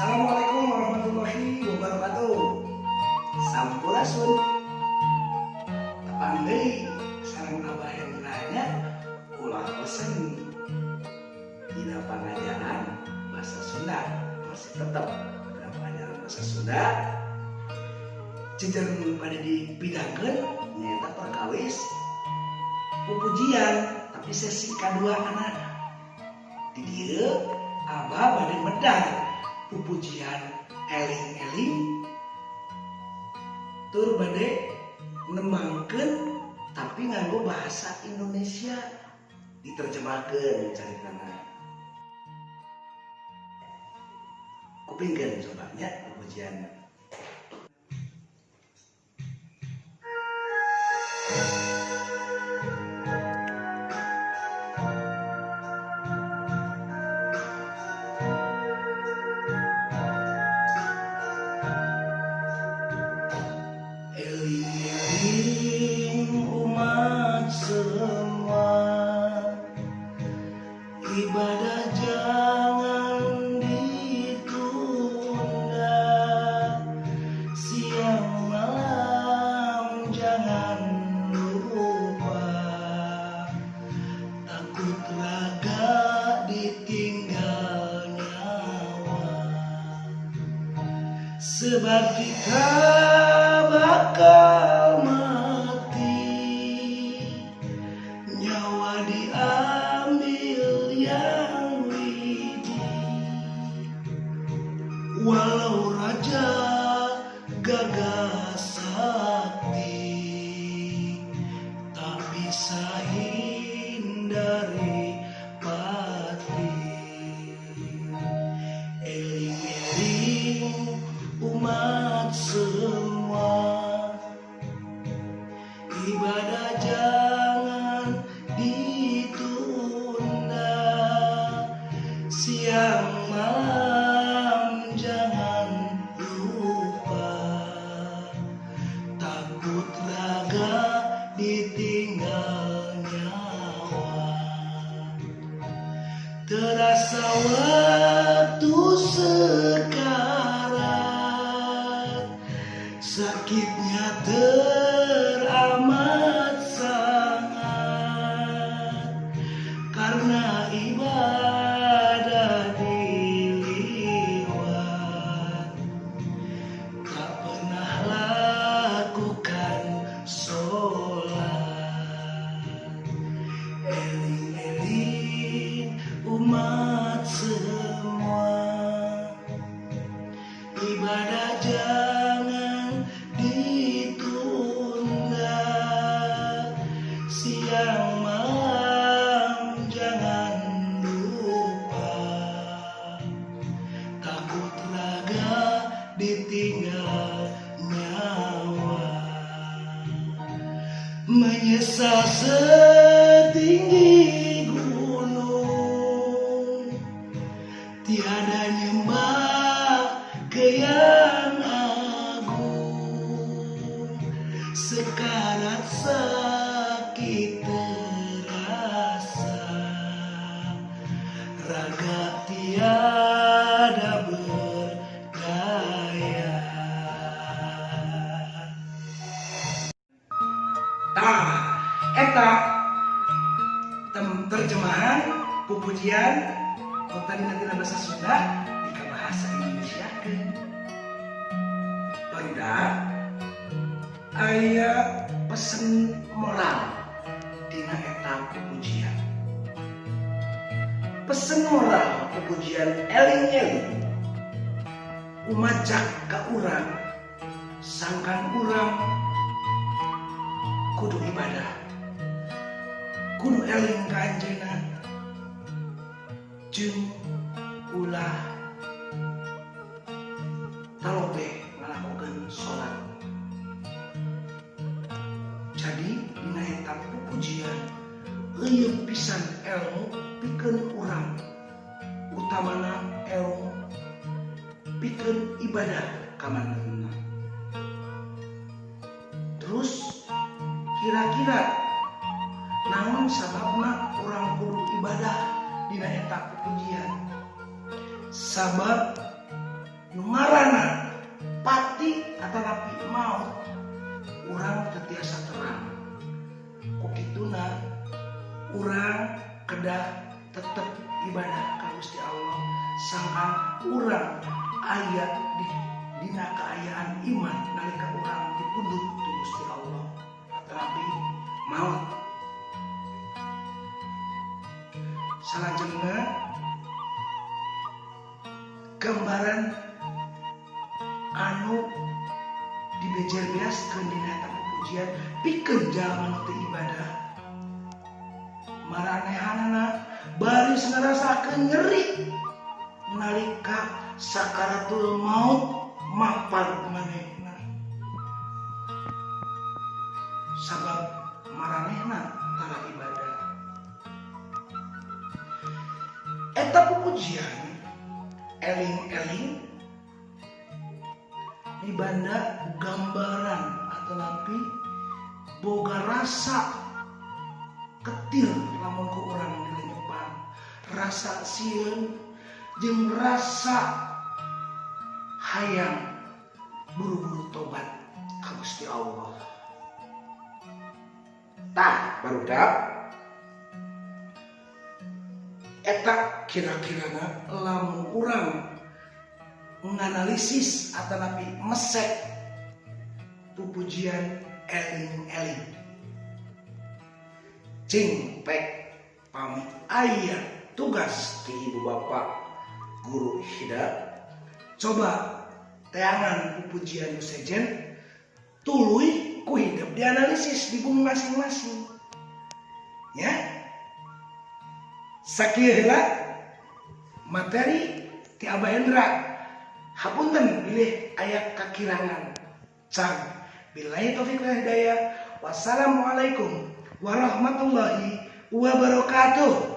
Assalamualaikum warahmatullahi wabarakatuh. Sampurasun. Tepang deui sareng Abah Hendra nya. Ulah bosen dina pangajaran bahasa Sunda, masih tetap dina pengajaran bahasa Sunda. Jejer pada dipidangkeun nyaeta perkawis pupujian, tapi sesi kedua anak di dieu Abah bade medar pupujian eling-eling tur bade nembangkeun, tapi nganggo bahasa Indonesia diterjemahkeun caritana. Kupingkeun coba nya pupujian. Eling-eling umat semua, ibadah jangan ditunda, siang malam jangan lupa, takut raga ditinggal nyawa, sebab kita bakal mati, nyawa diambil yang wiji, walau raja gagah sakti, tak bisa hindari pati. Eling-eling umat semua, ibadah jangan ditunda, siang malam jangan lupa, takut raga ditinggal nyawa. Terasa waktu sekarat, sakitnya teramat sangat, karena ibadah diliwat, tak pernah lakukan sholat. Eling-eling umat semua, ibadah jangan ditunda, siang malam jangan lupa, takut raga ditinggal nyawa. Menyesal setinggi gunung, tiada nyembah ke yang agung, sekarat sakit terasa, raga tiada berdaya. Tah, eta terjemahan pupujian tadi nanti bahasa Sunda di bahasa Indonesia ke. Barudak, aya pesen moral dina eta pupujian. Pesen moral pupujian eling-eling umajak ka urang sangkan urang kudu ibadah, kudu eling ka anjeunna, jeung ulah talobe ngalakukeun salat. Jadi dina eta pupujian euyeut pisan ilmu pikeun urang, utamana ilmu pikeun ibadah ka manehna. Terus kira-kira naon sababna urang kudu ibadah dina eta pupujian? Sabab mati atanapi maut, urang teu tiasa terang. Ku kituna urang kedah tetep ibadah ka Gusti Allah sangkan urang aya di dina kaayaan iman nalika urang dipundhut ku Gusti Allah atanapi maut. Salajengna, gambaran anu dibejerbeaskeun dina eta pujian pikeun jalma nu teu ibadah, maranehanana baris ngarasakeun nyeri nalika sakaratul maut mapag manehna, sabab maranehna tara ibadah. Eta pupujian eling-eling mibanda gambaran atanapi boga rasa ketir lamun ku urang dilenyepan, rasa sieun jeung rasa hayang buru-buru tobat ka Gusti Allah. Tah, barudak, eta kira-kirana lamun urang menganalisis atanapi mesek pupujian eling-eling. Cing pek, pami aya tugas ti ibu bapak guru hidep, coba teangan pupujian nu sejen, tuluy ku hidep dianalisis di bumi masing-masing, ya. Sakieu heula materi ti Abah Hendra. Hapunten bilih aya kakirangan. Cang, billahi taufik wal hidayah. Wassalamualaikum warahmatullahi wabarakatuh.